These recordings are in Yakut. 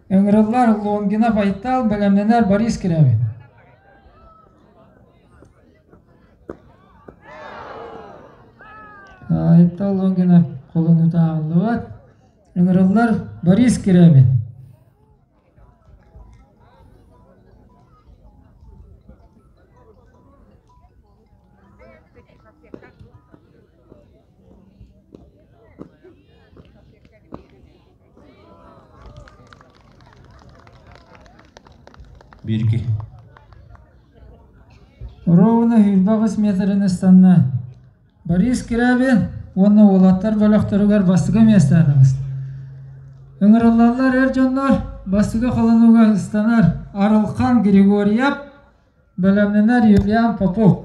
Ыҥырыллар Лонгинов Айтал, бэлэмнэнэр Борис Кирявин. Айтал Лонгинов холонуута ааҕыллыбат. Ыҥырыллар Борис Кирявин. Бирги. Ровно 28 метрин ыстанна. Борис Кирабин уонна уолаттар бөлөхтөрүгэр бастакы миэстээтибит. Ыҥырыллаллар эр дьоннор бастакы холонууга ыстанар Арылхан Григорьев, бэлэмнэнэр Юлиан Попов.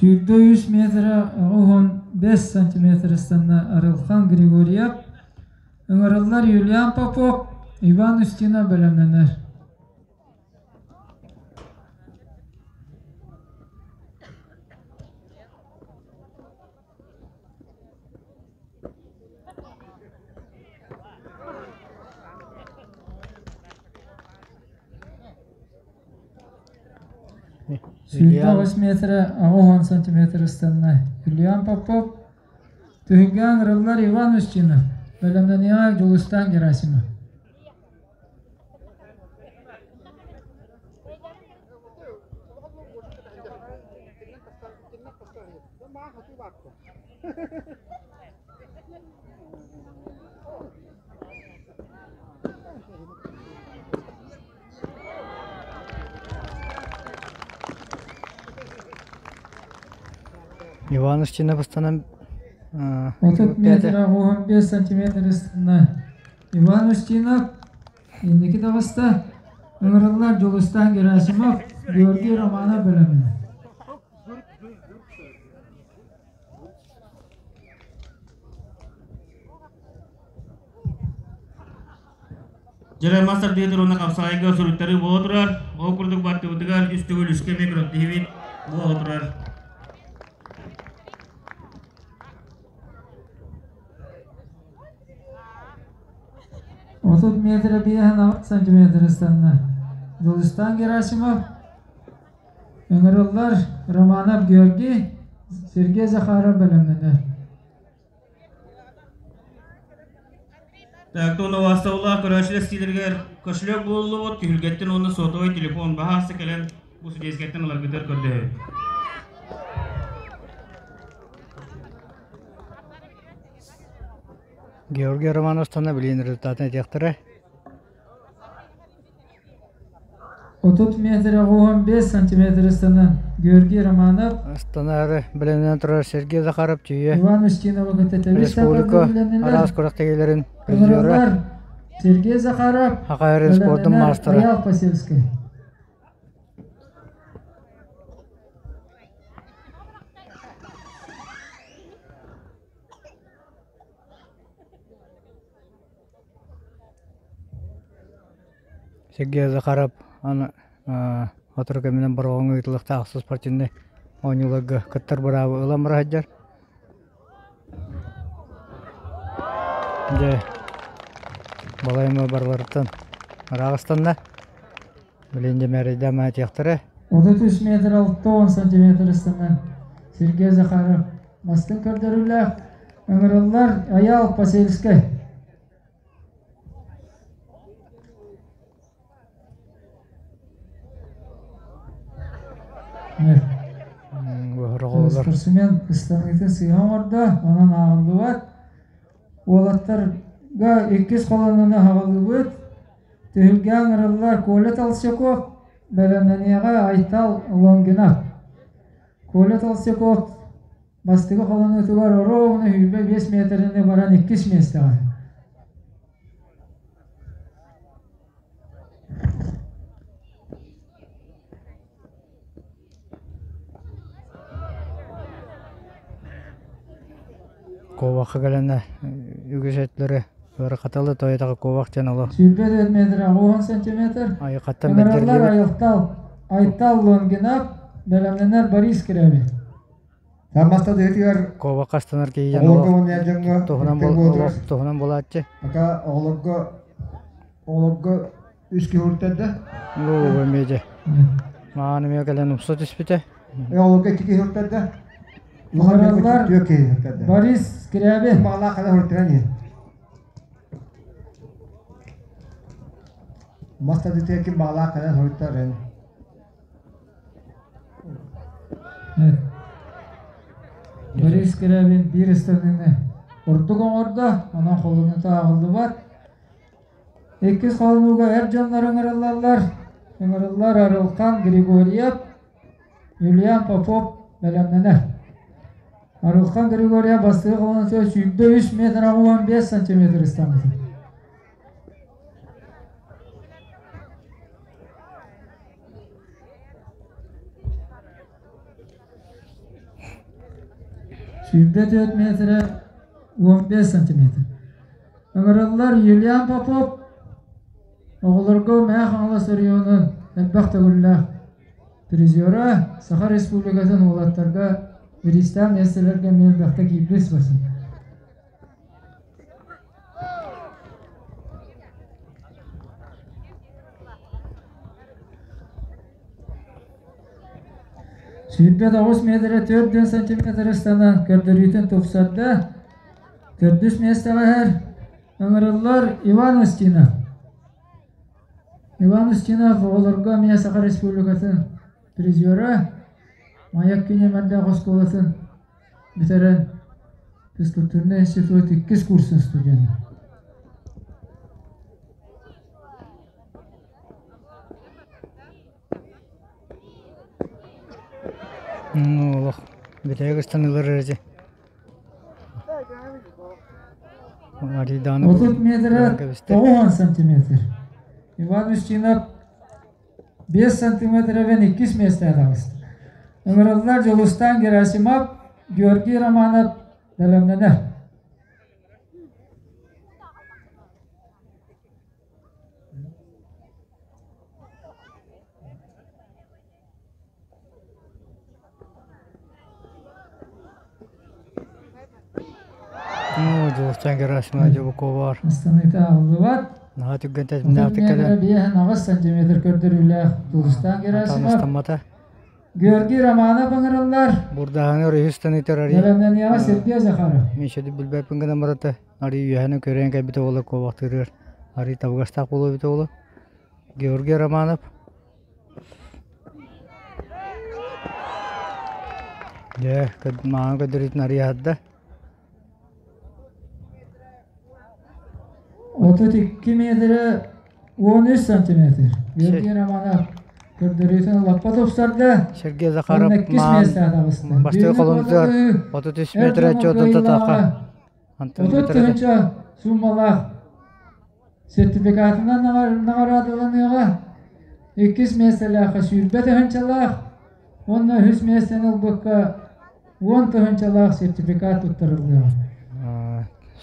23 метра 15 сантиметр ыстанна Арылхан Григорьев, ыҥырыллар Юлиан Попов, Иван Устинов бэлэмнэнэр. 28 метрэ 80 сантиметр ыстанна Юлиан Попов, түһүлгэ ыҥырыллар Иван Устинов, бэлэмнэниэҕэ Дьулустаан Герасимов. Иван Устинов ыстанан 30 метр 85 сантиметр ыстанна Иван Устинов инники таҕыста. Ыҥырыллар Дьулустаан Герасимов, Георгий Романов бэлэмин. Дьэрэ мас тардыытыр уонна хапсаҕайга суруйтарыы буола турар. Ол курдук бардыбытыгар үс төгүл үскэ эмиэ күрэхтэһиибит буола турар. 30 метр 5 сантиметр ыстанна. Дьулустаан Герасимов, ыҥырыллар Романов Георгий, Сергей Захаров бэлэмнэнэр. Так, уонна убаастабыллаах көрөөччүлэр истиилэригэр кошелек булуллубут, түһүлгэттэн уонна сотовай телефон баһаасы кэлэн бу судейскайтан ыларгытыгар көрдөһөбүт. Георгий Романовтан билин результатын этиэхтэрэ. 30 метр 15 сантиметр ыстанан Георгий Романов Астанаары бэлэмнэнэн турар Сергей Захаров түйэ Иван Устинова кытта республика араас күрэхтэһиилэрин призера Сергей Захаров Хахайрын спордун маастара Аял Посельский. Сергей Захаров аны сотору кэминэн Бороҕоҥҥо ыытыллыахтаах ахсыс спортивнай оонньууларга кыттар быраабы ылан бара сылдьар. Дьэ, балай эмэ барыларыттан арааҕыстанна. Билин дьэ мээрэйдээн маатыахтара. 33 метр 60 сантиметр ыстанан Сергей Захаров бастыҥ көрдөрүүлээх ыҥырыллар Айаал Посельскай. Спортсмен ыстаныытын сыыһа оҥордо, онон ааҕыллыбат. Уолаттарга иккис холонууну аҕаллыбыт. Түһүлгэ ыҥырыллар Коля Толстяков, бэлэмнэниэҕэ Айтал Лонгинов. Коля Толстяков бастакы холонуутугар оруобуна 25 метрини баран иккис миэстэҕэ. Куобахха кэлэнэ үгүс өттүлэрэ ыарахаталы тойотоҕо куобах диэн олох 24 метр 10 сантиметр. Айылҕаттан Ыҥыраллар бэрдэриллибит Айылтал, Айтал Лонгинов, бэлэмнэнэр Борис Скрябин. Саммаста дыһытыгар куобахха астанар киһи диэн оҕолорго олох уонна дьоҥҥо туһунан күрүктэр буолар. олох туһунан буолааччы. Пока оҕолорго оҕолорго үс киһи уртарда. Бу эмиэ дьэ. Мааны эмиэ кэлэн умса түспүтэ. Оҕолорго икки киһи уртарда. Улахан дьоҥҥо Ыҥыраллар түөрт киһи уртарда. Борис Скрябин. Баҕалаах хана уртаран иһин. Мас тардыытыгар ким баҕалаах хана суруйтаран. Борис Скрябин биир ыстаныыны ордук оҥордо, онон холунута ааҕыллыбат. Иккис холонууга эр дьоннор ыҥырыллаллар. Ыҥырыллар Арылхан Григорьев, Юлиан Попов бэлэмнэнэр. Арылхан Григорьев бастакы холонуутугар 23 метр 15 сантиметр ыстаммыта. 24 метрэ 15 сантиметр. Ыҥырыллар Юлиан Попов оҕолорго Мэҥэ Хаҥалас оройуонун элбэх төгүллээх призера, Саха Республикатын уолаттарга бириистээх миэстэлэргэ эмиэ элбэхтэ киирбит спортсмен. 29 метрэ 4 сантиметр ыстанан көрдөрүүтүн тупсарда. Төрдүс миэстэҕэ иһэр ыҥырыллар Иван Устинов. Иван Устинов оҕолорго эмиэ Саха Республикатын призера, Маяк Кинемэрдээх оскуолатын бүтэрэн физкультурнай институт иккис курсун студена. Ну, олох бүтэһик ыстаныылар эрэ Арыйдааны 30 метрэ 90 сантиметр. Иван Устинов 5 сантиметрабен иккис миэстэҕэ таҕыста. Ыҥырыллар Дьулустаан Герасимов, Георгий Романов бэлэмнэнэр. Ну, Дьулустаан Герасимов Дьобукова Астаныыта аҕыллыбат. Наһаа түргэн 30 тэтимнээхтик метрэ кэлэн 5 сантиметр көрдөрүүлээх Дьулустаан атаан Герасимов ыстаммата. Георгий Романов ыҥырыллар. Бурдааһыны өрүһү ыстаныытар арый Бэлэмнэниэҕэ Сергей Захаров. Миша билбэппин гынан барата арый үөһэнэн көрөн кэлбитэ буола куобахтыырыгар арый табыгастаах буолуо эбитэ буолуо. Георгий Романов Дьэ, мааны көрдөрүүтүн арыйаһарда. 32 метрэ 13 сантиметр. Георгий Романов көрдөрүүтүн лаппа тупсарда. Сергей Захаров Онно иккис маан миэстэҕэ таҕыста. бастакы Бүгүҥҥү холонутугар куоталаһыы 33 эр метрэ дьоҥҥо отчуотун кыайыылааҕа татаха. Антон 30 метрэ тыһыынча суумалаах сертификатынан наҕараадаланыаҕа. Иккис миэстэлээххэ 20 тыһыынчалаах уонна үһүс миэстэни ылбыкка 10 тыһыынчалаах сертификат туттарыллыаҕа.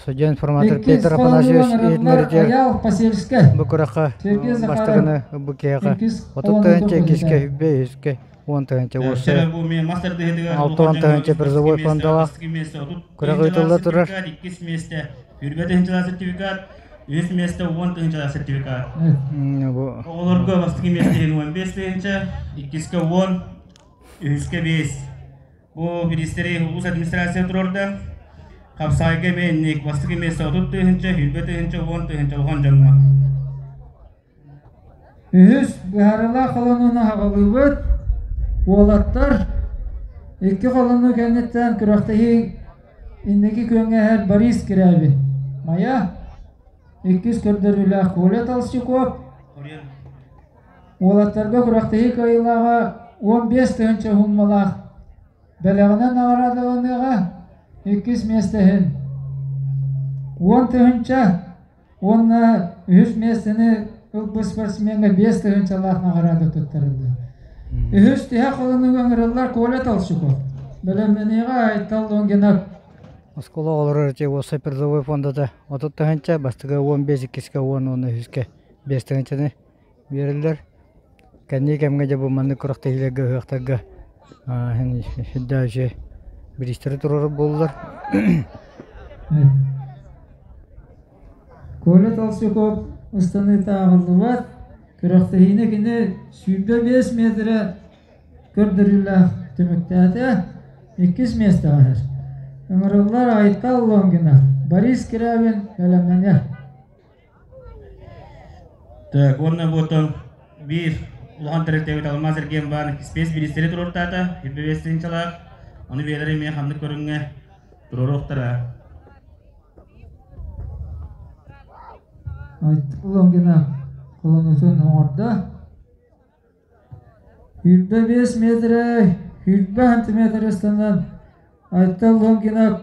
Судья информатор Иккис Петр холонууга Афанасьевич ыҥырыллар иһитиннэритигэр Айаал Посельскай. бу күрэххэ Сергей Захаров бастакыны ылбыт киһиэхэ иккис 30 холонуутун тыһыынча иккискэ кыһыта. үбэ үһүскэ 10 тыһыынча уоссайа Чара бу мен мастер дыһытыгар 60 тыһыынча призовой фондалаах бастакы миэстэ 30 күрэх ыытылла турар. сертификат, иккис миэстэ 20 тыһыынчалаах сертификат, үһүс миэстэ 10 тыһыынчалаах сертификат. Бу Оҕолорго бастакы миэстэ 15 тыһыынча, иккискэ 10, үһүскэ 5. Бу бириистэри улуус администрация туруорда. Хапсаайга эмиэ инник бастакы миэстэ 30 тыһыынча, 20 тыһыынча, 10 тыһыынча улахан дьоҥҥо. Үһүс быһаарыылаах холонууну аҕалыыбыт. Уолаттар икки холонуу кэнниттэн күрэхтэһии инники күөҥҥэ иһэр Борис Скрябин. Майа иккис көрдөрүүлээх Коля Толстяков. Уолаттарга күрэхтэһии кыайыылааҕа 15 тыһыынча уһуммалаах бэлэҕинэн наҕараадаланыаҕа. Иккис миэстэ иһин 10 тыһыынча уонна үһүс миэстэни ылбыт спортсмеҥҥа 5 тыһыынчалаах наҕараада туттарыллар. Үһүс тиһэх холонууга ыҥырыллар Коля Толчуков. Бэлэмнэниэҕэ Айтал Лонгинов. Оскуола оҕолоро ити уопсай призовой фондата 30 тыһыынча, бастакы 15, иккискэ 10 уонна үһүскэ 5 тыһыынчаны биэрэллэр. Кэнники кэмҥэ дьэ бу маннык күрэхтэһиилэргэ, ыһыахтарга сүрдээх үчүгэй бириистэри туруорар буоллулар. Коля Толстяков ыстаныыта ааҕыллыбат. Күрэхтэһиини кини 25 метрэ көрдөрүүлээх түмүктээтэ. Иккис миэстэҕэ иһэр. Ыҥырыллар Айтал Лонгинов, Борис Скрябин бэлэмнэнэр. Так, уонна буотон биир улахан тэрилтэбит Алмаз Эргиэнбаан спец бириистэри туруортаата, 25 тыһыынчалаах. Ону биэлэри эмиэ ханнык көрүҥҥэ туруоруохтара. Айтал Лонгинов холонуутун оҥордо. 25 метрэ, 100 сантиметр ыстанан Айтал Лонгинов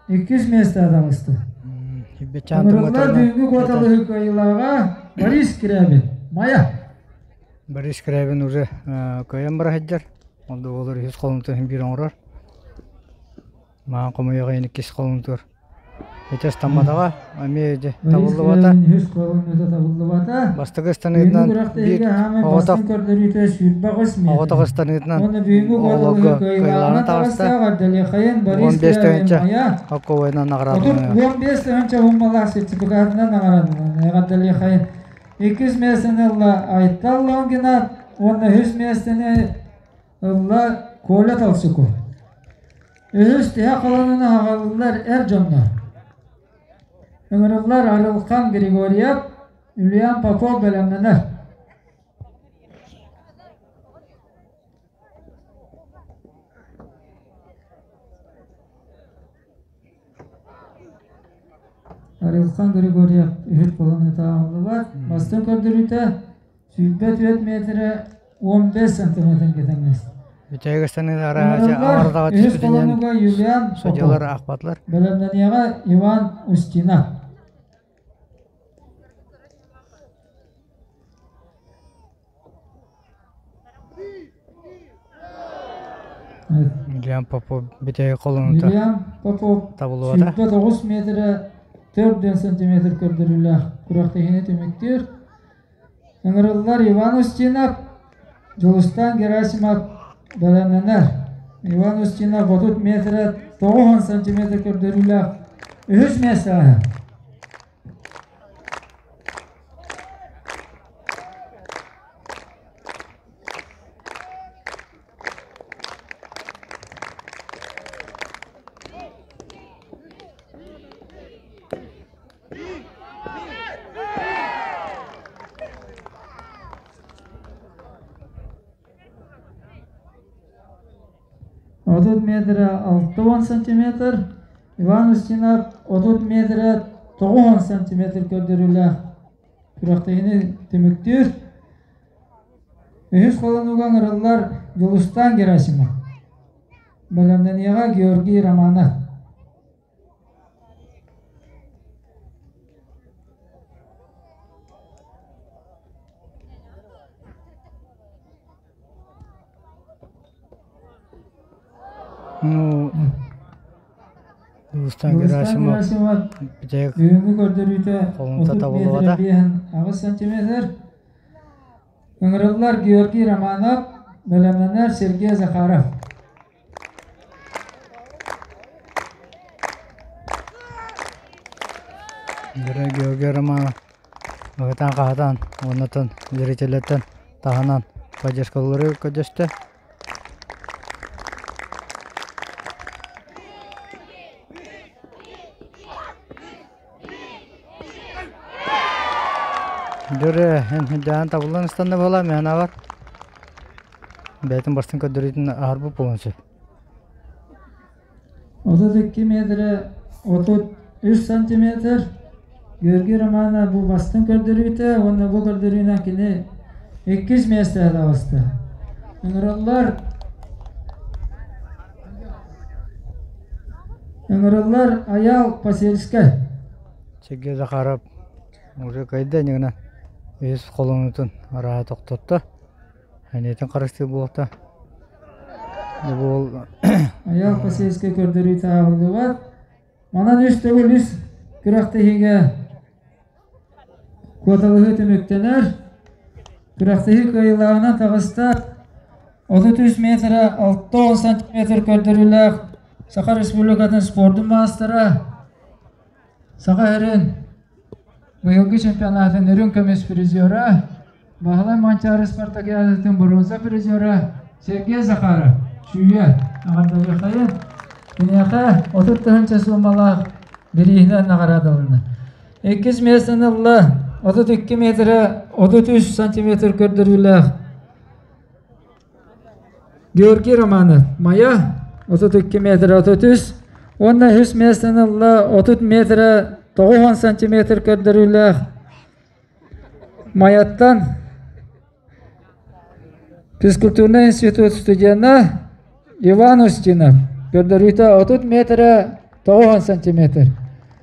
иккис миэстэҕэ таҕыста. Ыҥырыллар бүгүҥҥү куоталаһыы кыайыылааҕа Борис Скрябин. Майа. Борис Скрябин уже кыайан бара сылдьар. Ол да буоллар үһүс холонутун биир оҥорор. Маан хомуйаҕа иккис холонутугар Ити ыстамматаҕа, эмиэ дьэ табыллыбата. Үһүс холонуута табыллыбата. Бастакы ыстаныытынан биир оҕотох оҕотох ыстаныытынан оҕолорго кыайыылааҕынан таҕыста. 15 тыһыынча хоккобойунан наҕараадаланна. 15 тыһыынча уһуммалаах сертификатынан наҕараадаланна. Эҕэрдэлиэхэйин. Иккис миэстэни ылла Айтал Лонгинов уонна үһүс миэстэни ылла Коля Толсуков. Үһүс тиһэх холонуну аҕаллылар эр дьоннор. Ыҥырыллар Арылхан Григорьев, Ульян Попов бэлэмнэнэр. Арылхан Григорьев үһүс холонуута ааҕыллыбат. Бастыҥ көрдөрүүтэ 24 метрэ 15 сантиметрга тэҥнэс. Бүтэһик араача аҕардаҕа Үһүс түспүтүнэн холонууга Юлиан судьялар Попов. аахпатылар. Бэлэмнэниэҕэ Иван Устинов. Юлиан Попов бүтэһик холонуута Юлиан Попов табыллыбата. 29 метрэ 4 сантиметр көрдөрүүлээх күрэхтэһиини түмүктүүр. Ыҥырыллар Иван Устинов, Дьулустаан Герасимов бэлэмнэнэр. Иван Устинов 30 метрэ 90 сантиметр көрдөрүүлээх үһүс миэстэҕэ. 30 метрэ 60 сантиметр, Иван Устинов 30 метрэ 90 сантиметр көрдөрүүлээх күрэхтэһиини түмүктүүр. Үһүс холонууга ыҥырыллар Дьулустаан Герасимов. Бэлэмнэниэҕэ Георгий Романов. Ну, Дьулустаан Герасимов бүтэһик Бүгүҥҥү көрдөрүүтэ холонуута 30 табыллыбата. метр 8 сантиметр. Ыҥырыллар Георгий Романов, бэлэмнэнэр Сергей Захаров. Георгий Романов ыһытаан-хаһытаан уоннатан зрителлэртэн таһынан поддержкалары көрдөстө. Дөрө дээн табыллан ыстанна буола мээнэ бар. Бэйэтин бастыҥ көрдөрүүтүн аһарбыт буолуон сөп. 32 метрэ 33 сантиметр. Георгий Романов бу бастыҥ көрдөрүүтэ уонна бу көрдөрүүнэн кини иккис миэстэҕэ таҕыста. Ыҥырыллар Ыҥырыллар Айаал Посельскай. Сергей Захаров уже кыайда иннигинэ үһүс холонуутун арааһа тохтотто. Эниэтин харыстыыр буолта. Айаал Посельскай көрдөрүүтэ ааҕыллыбат. Манан үс төгүл үс күрэхтэһиигэ куоталаһыы түмүктэнэр. Күрэхтэһии кыайыылааҕынан таҕыста 33 метрэ 60 сантиметр көрдөрүүлээх Саха Республикатын спордун маастара, Саха сирин быйылгы чемпионатын үрүҥ көмүс призера, Баһылай Манчаары спартакиадатын боруонса призера Сергей Захаров сүүйэ аҕардалыахайын киниэхэ 30 тыһыынча суумалаах бирииһинэн наҕараадаланна. Иккис миэстэни ылла 32 метрэ 33 сантиметр көрдөрүүлээх Георгий Романов Майа 32 метрэ 33 уонна үһүс миэстэни ылла 30 метрэ 90 сантиметр көрдөрүүлээх Майаттан физкультурнай институт студена Иван Устинов көрдөрүүтэ 30 метрэ 90 сантиметр.